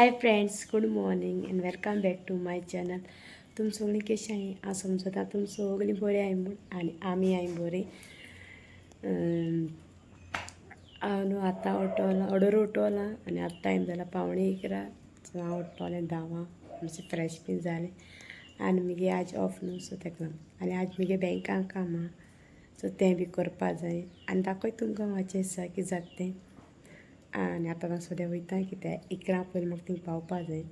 Hi friends, good morning and welcome back to my channel. तुम सगळीं कशी आहाय? हांव समजता तुम सगळीं बरीं आहाय म्हूण आनी आमी आहाय बरीं. हांव न्हू आतां उठोलां, ऑर्डर उठोलां आनी आतां टायम जाला 10:45. सो हांव उठ्ठोलें 10 मातशें फ्रेश बी जालें आनी मागीर आज ऑफ न्हू, सो ताका लागून. आनी आज मुगे बँकान काम आहा, सो तें बी करपा जाय आनी दाखय तुमकां मातशें आसा कितें जाता तें. आनी आतां हांव सद्या वयता कित्याक 11 पयलीं म्हाका थिंग पावपा जाय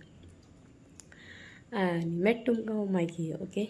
आनी मेळटा तुमकां मागीर. ओके,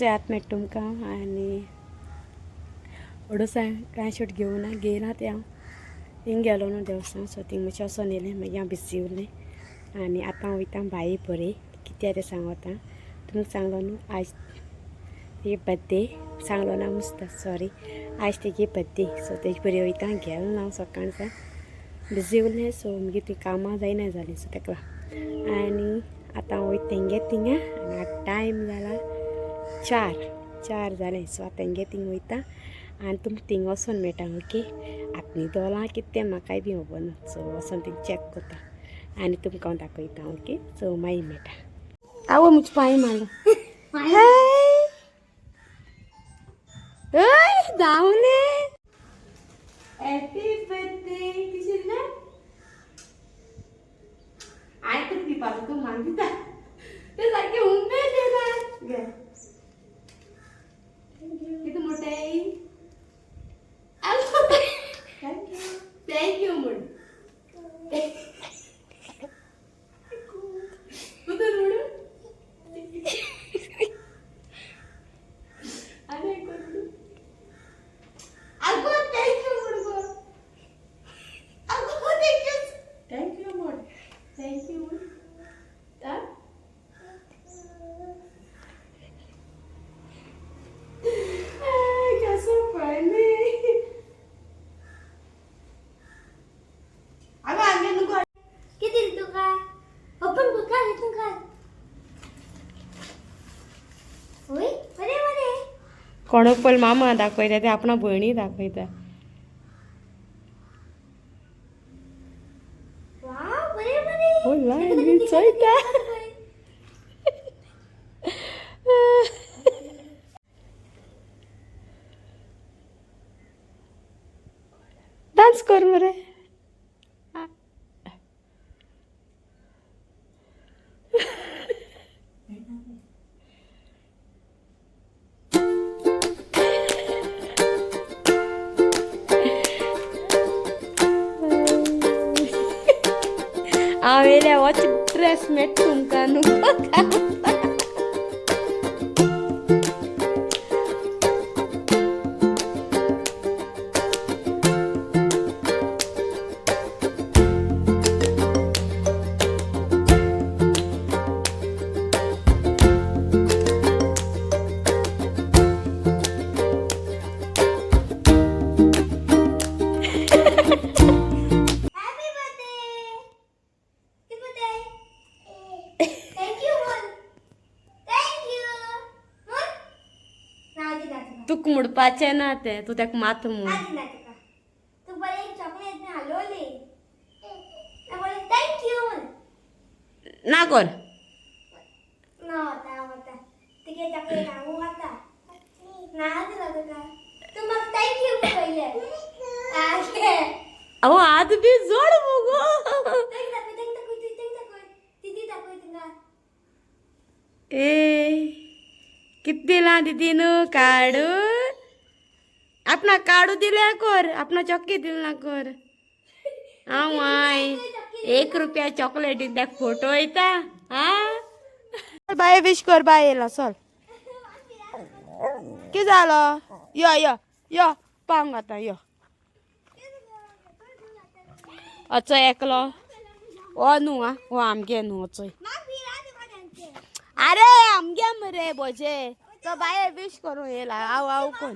आत मेळटा तुमकां. आनी ओडूस कांय शूट घेवना घेयना तें हांव थिंग गेलो न्हू देवस्तान, सो थिंग मातशें वचोन येयलें, मागीर हांव बिजी उरलें. आनी आतां हांव वयता भाई पळय कित्याक तें सांगता तुमकां. सांगलो न्हू आज तेगे बड्डे, सांगलो ना मुसता, सॉरी, आज तेगे बड्डे, सो तेजे बरी वयता. गेलो ना हांव, सकाळचा बिजी उरलें, सो मागीर ती कामां जायना जालीं, सो ताका. आनी आतां हांव वयता तेंगे थिंगा आनी आतां टायम जाला 4 जालें. सो आतां तेंगे थिंग वयता आनी तुमकां थिंग वचोन मेळटा. ओके, आतां न्हिदोलां कितें तें म्हाकाय बी खबर ना, सो वचोन थिंग चॅक करता आनी तुमकां हांव दाखयता. ओके, सो मागीर मेळटा. आवय म्हजे पांय मारलो. हय धांवले. हॅपी बर्थडे किशोर ना आयकून तुका दिवपाचो, तूं म्हाका दिता ते सारकें उमेद येता. घे, कितें मोठें. Thank you म्हण तूं म्हणून आनी एक म्हणून. अगो thank you म्हण गो. अगो thank you, thank you म्हण, thank you म्हण. आ? कसं funny. अगं आगे नको. किती दिली तुका? ओपन कर, काढ इथून काढ. होय, बरे बरे. कोणाक पयलीं मामा दाखयता ते आपणा भयणी दाखयता. वाव, बरे बरे. हो लाय मी चोयता. डान्स कर मरे. हांव येयल्या वच ड्रेस मेळटा तुमकां न्हू. Happy birthday, birthday. Thank you म्हण, thank you म्हण. नाव दिना तुका. तुका म्हणपाचें ना तें, तूं ताका मात म्हूण. ना दिना तुका. तू बरें एक चॉकलेट हालोवली ना. बोले thank you म्हण. ना कर. ना वता वता तुगे चॉकलेट हांव खाता ना दिला तुका. तूं म्हाका thank you म्हण पयलें. अहो हात बी जोड मुगो. ए कित दिला दिदीन काडू? आपणा काडू दिल्या कर, आपणा चॉकी दिल ना कर. हांव I 1 रुपया चॉकलेट त्या फोटो येता. हा बाय विश कर, बाय येयला चल. कितें जालो? यो यो यो पावंक आतां यो. अचो एकलो हो न्हू. आं हो आमगे न्हू अचोय. अरे आमगे मरे बोजे तो बाये विश करूं येयला. हांव हांव कोण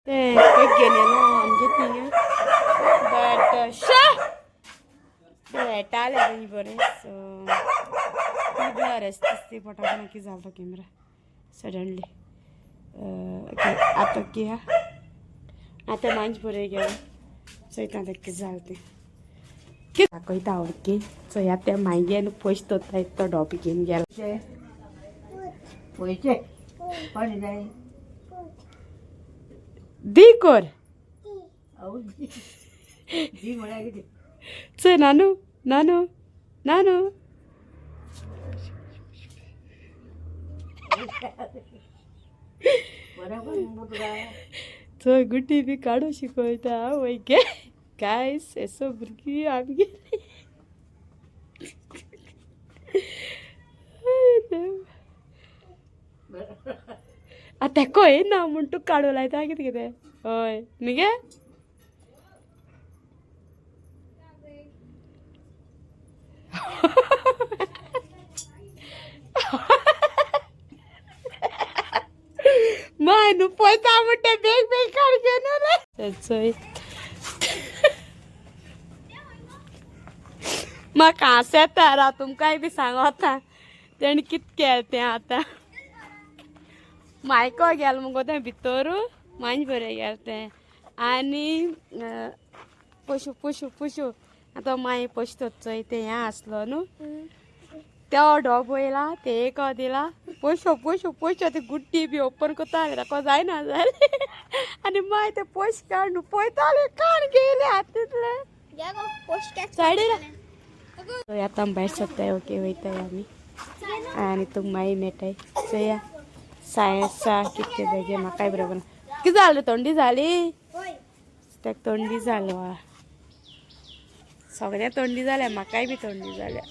तें घेवन येयलो आमगे थिंगा बट शा भेटालें तेंचे बरें. सो ब्लर दिसती पोटाक कितें जालो तो कॅमेरा सडनली. ओके आतां किया आतां मांज बरें गेलो. चोयता आतां कितें जालें तें. कितें दाखयता ओके. चोया तें मागीर न्हू पयशे दवरता तो डोबो घेवन गेला. पयशे कोण जाय? दी कर. हांव दी म्हळ्यार कितें? चोय नानू नानू नानू. बरोबर मुगो तुका. चोय गुटी बी काडू शिकयता वय गे. गायस एसो भुरगीं आमगे. आतां तेको येना म्हूण तुका काडू लायता कितें कितें. हय न्ही गे. माय न्हू पळयता म्हणटा बेग बेग काड घेवन रे. चोय म्हाका हांस येता राव तुमकांय बी सांगता तेणी कित केलें तें. आतां मायको गेलो मुगो तें भितर मांज बरें गेलें तें. आनी पशू पशू पशू आतां मागीर पयशे चोय तें हें आसलो न्हू तो डोबो येयला ते एक दिला पयशो पयशो पयशो. ते गुड्डी बी ओपन करताले ताका जायना जालें. आनी मागीर ते पयशे काडून पळयताले काण घेयले हातींतले सायडीन. आतां आमी भायर सरताय. ओके वयताय आमी आनी तुमकां मागीर मेळटाय. चोया सायन्सा कितें बेगीन म्हाकाय बरोबर ना. कितें जालें? थंडी जाली तेका? थंडी जालो आ सगळ्या थंडी जाल्या. म्हाकाय बी थंडी जाल्या.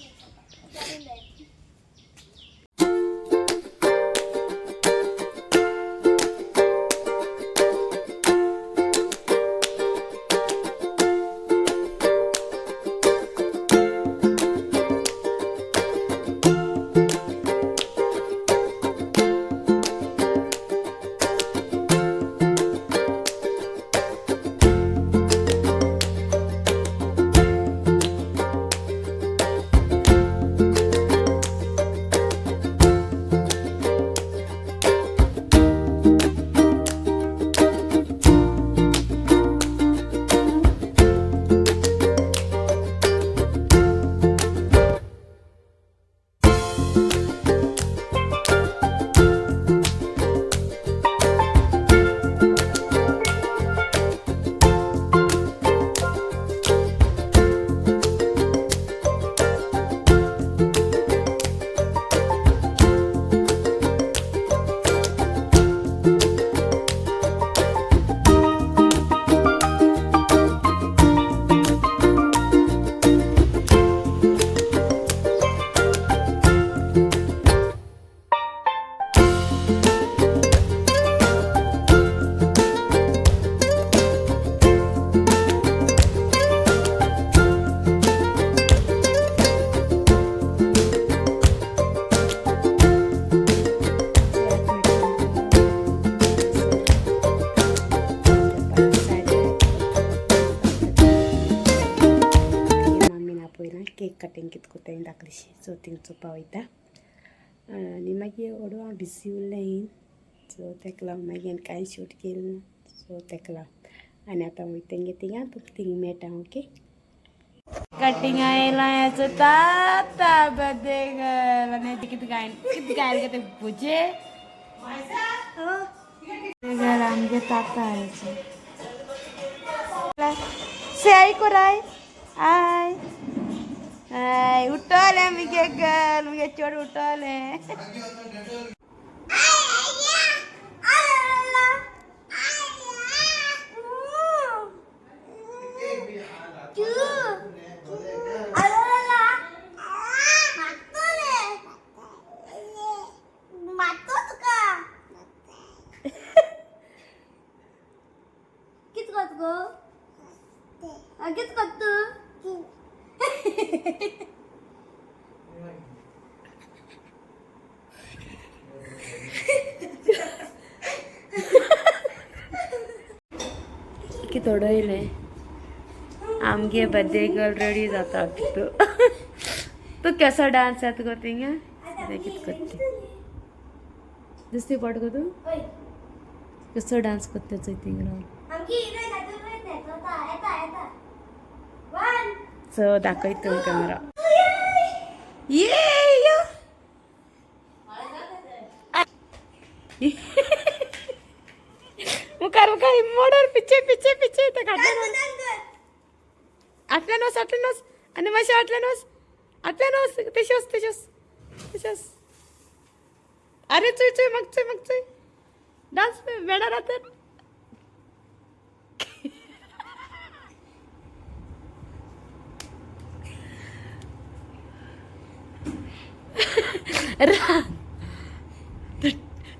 मम्मीन आपयला केक कटींग कित कोताय धाकलीशी. सो थिंग चोवपा वयता आनी मागीर हळू हांव बिजी उरलें हीन. सो तेका लागून मागीर हांवें कांय शूट केलें ना. सो तेका लागून आनी आतां वयता तेंगे थिंगा तुका थिंग मेळटा. ओके कटिंग येयला हेचो ताता बर्थडे गर्ल. आनी कितें गायन कितें गायल गे तें भुजे गर्ल आमगे ताता हेचो. ताका से हाय कर हाय हाय हाय उठले मुगे गर्ल मुगे चेड उठले. मारतो तुका कित करत गो कित करत तू? कित उडयलें आमगे बर्थडे गर्ल रेडी जाता. तूं तूं कसो डांस जाता गो थिंगा? कित करता दिसती पट गो तूं? ओय. कसो डांस करता चोय थिंगा रावन. आमची हिरोइन हिरोइन येता येता येता वन. सो दाखयत तुमकां कॅमेरा ये यो. मुखार मुखार मोडर पिछे पिछे पिछे ते खाटल्यान वच. आटल्यान वच आटल्यान वच आनी मातशें आटल्यान वच आटल्यान वच तशें वच तशें वच तशें वच. अरे चोय चोय म्हाका चोय म्हाका चोय डांस वेणार आतां.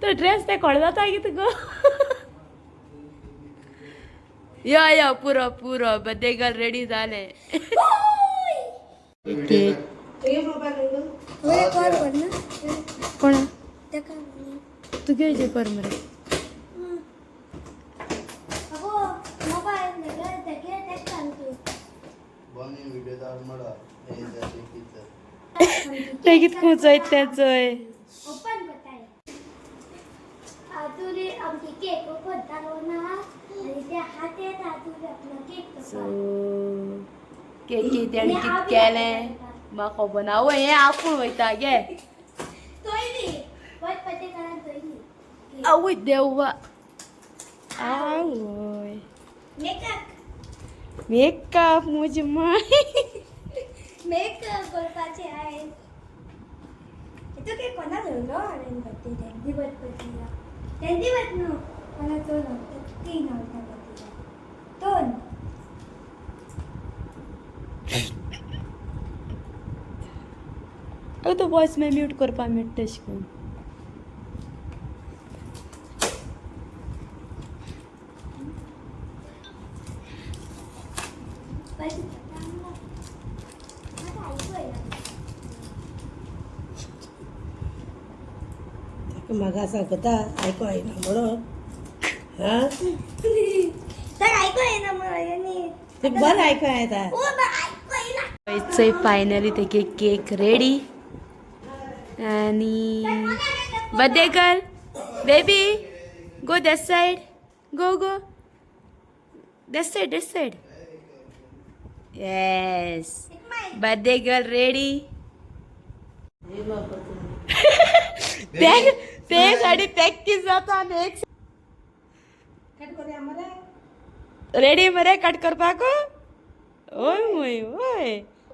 तो ड्रेस ते कोण जाता की तुका? यो यो पुरो पुरो बर्थडे गर्ल रेडी जालें. केक कॉल कर ना. कोणा? ताका. तुगे हेजे कर मरे. अगो मोबायल तेगे तेक सांग तू. बनी व्हिडिओ दाड मडा हे जाते की तर. ते कितकून चोयत तें चोय. ओपन करताय आतुरी आमची केक ओपन जालो ना आनी ते हात येता आतुरी आपलो केक. सो केक तेणें कित केलें म्हाका खबर ना. आवय हें आपूण वयता गे. तोयली वचपाचें कारण तोयली. आवय देवा आवय. मेकअप. मेकअप म्हजी माय. मेकअप करपाचें आयज. हेतू केक कोणा धरलो हांवें बर्थडे तेंची बर्थडे तेंची बर्थ न्हू कोणा दोन आवडटा तीन आवडटा बर्थडे दोन. अगं तो वॉयस मागीर म्यूट करपा मेळटा तशें करून. बस आतां आयकू येना. म्हाका सांगता आयको येना म्हणून हा. तर आयकू येना म्हणून. ते बरें आयको येता. ओ आयकू येना. चोय फायनली तेगे केक रेडी आनी birthday girl baby go that side, go go that side, that side. Yes, birthday girl ready. ते साडी पॅक जाता आनी एक रेडी मरे कट करपाक. ओय मुय ओय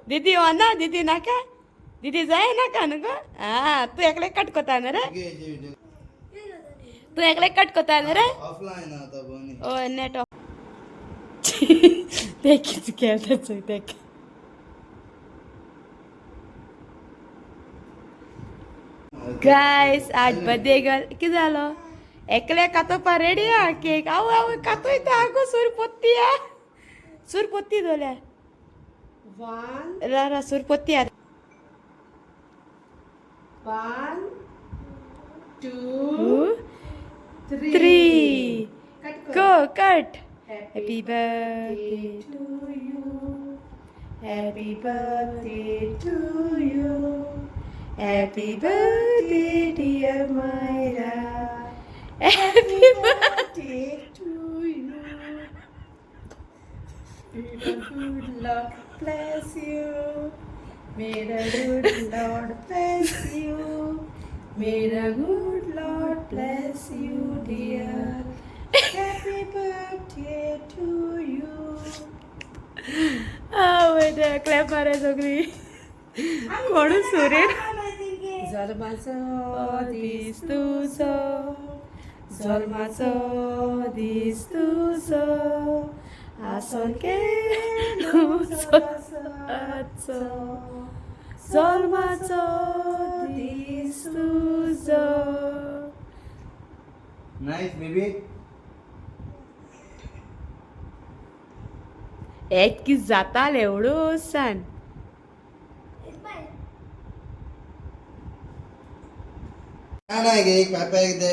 दीदी वना दीदी नाका दीदी जाय नाका न्हू गो. आं तूं एकलें कट करता न्हू रे? तूं एकलें कट करता न्हू रे? ऑफलाईन आता बनी. ओ नेट ऑफ ते कितें केलें चोय तेका. गायस आज बर्थडे गर्ल कितें जालो एकले कातोपा रेडी आ केक. आवय आवय कातोयता आगो सूर पोत्ती आ सूर पोत्ती दोल्या. वन. रा रा सूर पोत्ती आ. One two two three. Three cut. Go cut. Happy birthday to you. Happy birthday to you. Happy birthday, dear Myra. Happy Birthday to you. May the good Lord bless you. May the good Lord bless you. May the good Lord bless you, dear. Happy birthday to you. Clap माराय सगळी. कोणूच सुरेन. जल्माचो दीस तुजो, जल्माचो दीस तुजो, आसोन केलो सदांचो, जल्माचो दीस तुजो. Nice baby. एक की जाताले एवढो सान. नाही गे, एक पापा एक दे.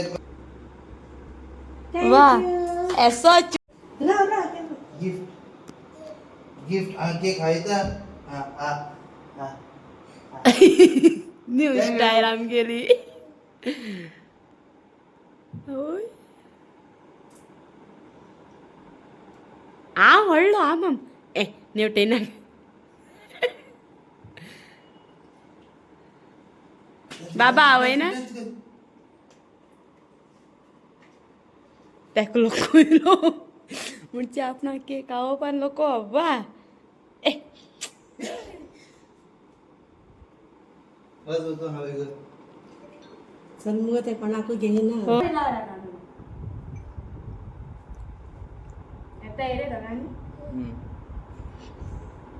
वा, एसो. गिफ्ट गिफ्ट हा केक खायचा. हा हा हा. न्यू स्टायल आमगेली. होय, आ व्हडलो आ मम ए नेवटेना. बाबा आवय ना तेका लोक येयलो म्हणजे आपणाक केक खावप आनी लोक वा ए. बस बस हवे ग. चल मुगो, ते कोणाकूय घेयना.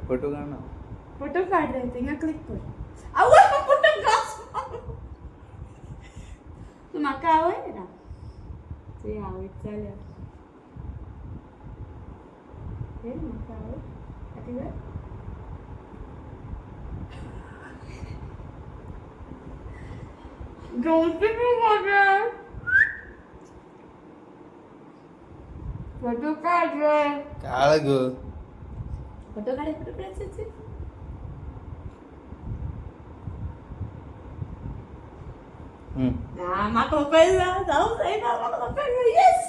फोटो काढ ना. फोटो काढ रे, थिंगा क्लिक कर. आवय, फोटो घास. तूं म्हाका आवय ना तुवें आवयत जाल्या. हे म्हाका आवय आतां कर. घेवची फोटो काढ रे. काळ ग. फोटो काढ, फोटो काढायचे. ना म्हाका कळना, जाऊ जायना म्हाका कळना. येस.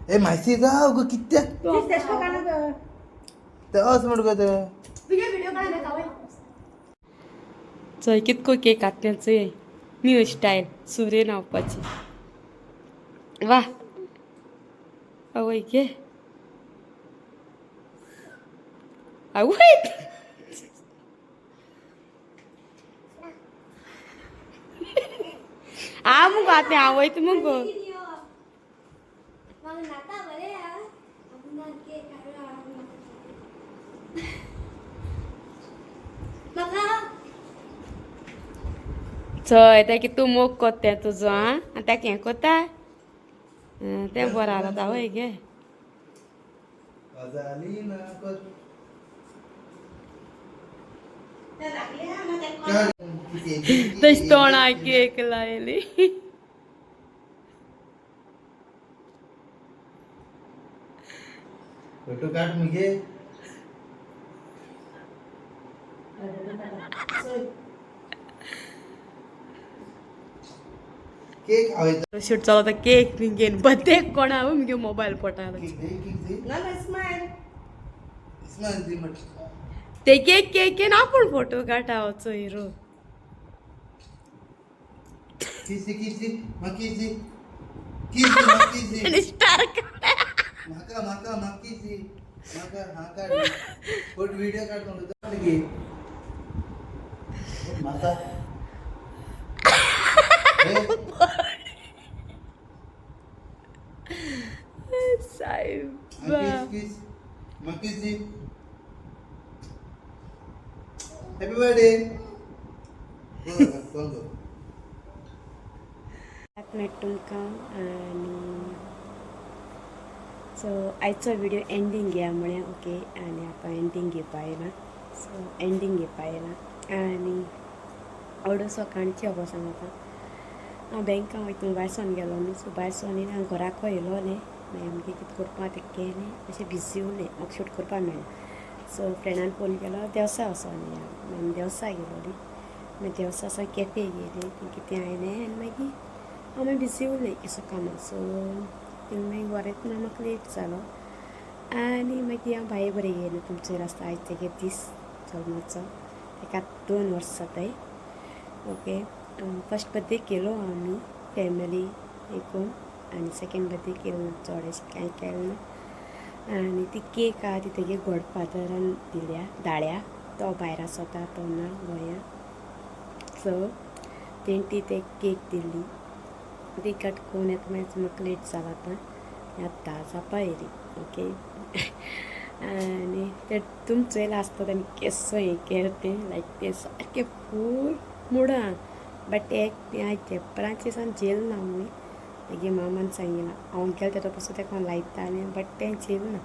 ए माहिती जाव ग कित्या. ते अस म्हण गो ते. तुगे व्हिडिओ काढ ना. चोय कितको केक आतल्या, चोय, न्यू स्टायल सुरे न्हांवपाची. वा, आवय गे, आवय. आ मुगो आतां आवयत मुगो. मग नाता बरे आ आपणाक केक हाडला म्हाका. चोय तें तूं मोग कोत्ता तें तुजो. आं, आनी ताका हें कोत्ता तें बरें आसा. आवय गे. गजाली ना कर. तशी तोंडाक केक लायली. फोटो काढ मुगे. केक आवयता. शूट चलता केक मिगेन बर्थडे कोणा मुगे मोबायल पोटालो. केक दे, केक दे. ना ना, स्मायल. स्माइल दे म्हटलं. ते केक केक आपूण फोटो काडटा चोय रो. किस दे, किस दे, मा किस दे, किस दे, मा किस दे. आनी स्टार. माका माका मा किस दे माका. हा, काढ फोटो, व्हिडिओ काढ म्हणतो. काढ घे माका. ए, साहेब. हा, किस किस मा किस दे. Happy birthday. कोण गो? मेळटा तुमकां. आनी सो आयचो व्हिडिओ एंडींग घेया म्हळ्यार ओके. आनी आतां एंडींग घेवपा येयला, सो एंडींग घेवपा येयला. आनी अडोसो काणची हो सांगता. हांव बँकां वयता भायर सरोन गेलो न्हू, सो भायर सरोन येयलें हांव घराको येयलो न्ही, मागीर आमगेर कितें करपा तें केलें, अशें बिजी उरलें, म्हाका शूट करपा मेळ्ळें. सो फ्रेंडान फोन केलो देवसा वचोन या, मागीर आमी देवसा गेलोली. मागीर देवसा सावन केपें गेलीं, थंय कितें आयलें आनी मागीर हांव मागीर बिजी उरलें असो कामां. सो थंय मागीर घरा येतना म्हाका लेट जालो. आनी मागीर हांव भाई बरें गेलें. तुमचेर आसता आयज तेगे दीस जल्माचो, ताका 2 वर्स जाताय. ओके, फर्स्ट बर्थडे केलो आमी फॅमिली एकूण आनी सेकेंड बर्थडे केलो ना, चड अशें कांय केलें ना. आनी ती केक आहा ती तेगे गॉडफादरान दिल्या धाड्या, तो भायर आसता तो ना गोंया. सो तेणी ती ते केक दिल्ली, ती कट करून येता मागीर म्हाका लेट जाला आतां, आतां 10 जावपा येयली. ओके, आनी ते तुमी चोयलां आसता तेणी केसो हें केलें तें, लायक तें सारकें फूल मुडां. बट एक तें आयज जेपरांचे सान झेल ना न्ही, मागीर मामान सांगिलां हांव गेलें तेतो पासून तेका हांव लायतालें, बट तें झेल ना,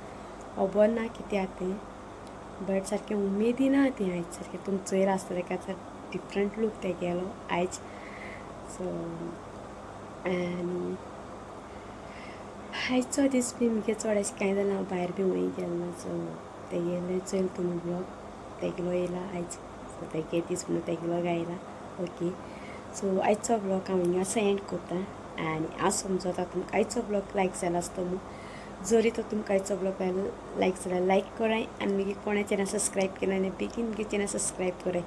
खबर ना कित्याक तें, बट सारकें उमेदी ना तें आयज सारकें. तुमी चोयलां आसता तेका डिफरंट लूक तेगेलो आयज. सो आनी आयचो दीस बी मुगे चड अशें कांय जालें, हांव भायर बी वंय गेलें ना. सो तेगेलें चोयल तुमी ब्लॉग तेगेलो येयला आयज, सो तेगे दीस म्हणून तेगेलो गायला. ओके, सो आयचो ब्लॉग हांव हिंगासर एंड करता आनी हांव समजता तुमकां आयचो ब्लॉग लायक जाला आसतो म्हूण. जरी तो तुमकां आयचो ब्लॉग लायक जाल्यार लायक कराय आनी मागीर कोणा चॅनल सबस्क्रायब केला आनी बेगीन मुगे चॅनल सबस्क्रायब कराय,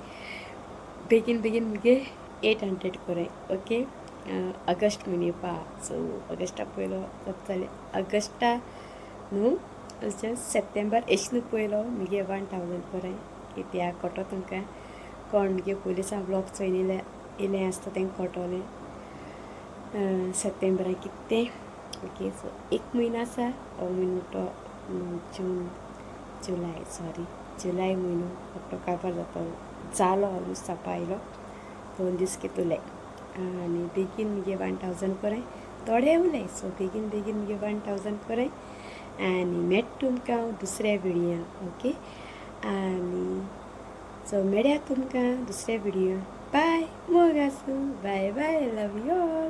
बेगीन बेगीन मुगे 800 कराय. ओके, ऑगस्ट म्हयनो येवपा, सो ऑगस्टा पयलो जातले, ऑगस्टा न्हू सप्टेंबर एश न्हू पयलो मुगे 1000 कराय. कित्याक कळटो तुमकां, कोण मुगे पयलीं सावन ब्लॉग चोयन येयलें आसता तांकां कळटलें सप्टेंबराक कितें. ओके, सो एक म्हयनो आसा, हो म्हयनो तो जून जुलय, सॉरी जुलय म्हयनो ऑक्टो काबार जाता जालो, ऑलमोस्ट जावपा आयलो, 2 दीस कितुले. आनी बेगीन मुगे 1000 कराय, थोडे उलय, सो बेगीन बेगीन मुगे 1000 कराय आनी मेळटा तुमकां हांव दुसऱ्या व्हिडियो. ओके, आनी सो मेळया तुमकां दुसऱ्या व्हिडियो. बाय, मोग आसूं, bye bye, love you all.